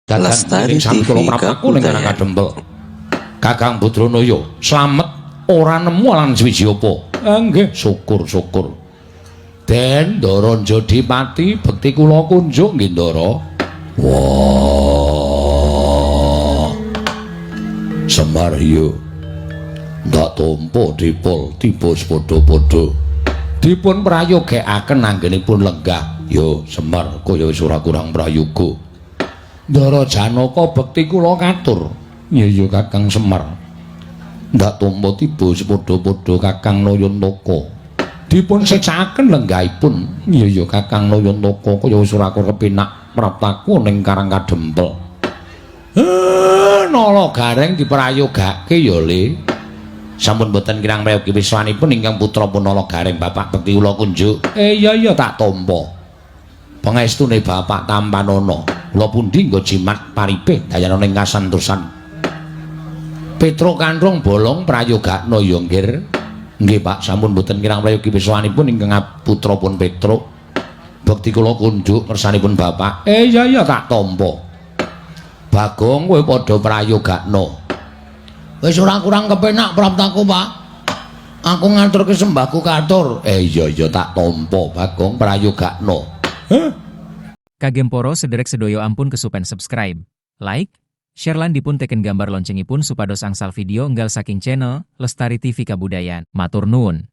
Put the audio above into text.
Dadan Lestari ing sami TV kula praptaku ning Kabudayan. Kadempel. Kakang Badranaya, slamet ora nemu lan swiji apa? Nggih, syukur-syukur. Den Ndara Jodipati bekti kula kunjuk nggih, Ndara. Wah. Semar yo. Ndak tampa dipol tiba padha-padha. Dipun prayogekaken anggenipun lenggah. Yo Semar, kaya wis ora kurang prayoga. Ndara Janaka bekti kula katur. Iya iya Kakang Semar. Ndak tampa tiba padha-padha Kakang Nayantaka. Dipun secakaken lenggahipun. Iya iya Kakang Nayantaka, kaya wis ora kepenak praptaku ning Karang Kadempel. Nala Gareng diprayogake ya, Le. Sampun boten kirang prayogi wiswanipun ingkang putra pun Nala Gareng, Bapak bekti kula kunjuk. Iya iya tak tampa. Pangestune Bapak tampanana. Kula pundi nggo jimat paripih dayana ing kasantosan. Petruk Kantrung Bolong prayogakna ya, Nggir. Nggih, Pak, sampun boten kirang prayogi wiswanipun ingkang putra pun Petruk. Bekti kula kunjuk ngersanipun Bapak. Iya iya tak tampa. Bagong, kowe padha prayogakna. Wis ora kurang kepenak praptaku, Pak. Aku ngaturke sembahku katur. Iya iya tak tampa, Bagong, prayogakna. Heh? Kagem poro sederek sedoyo, ampun kesupen subscribe, like, share lan dipun teken gambar loncengipun supados angsal video enggal saking channel Lestari TV Kabudayan. Matur nuwun.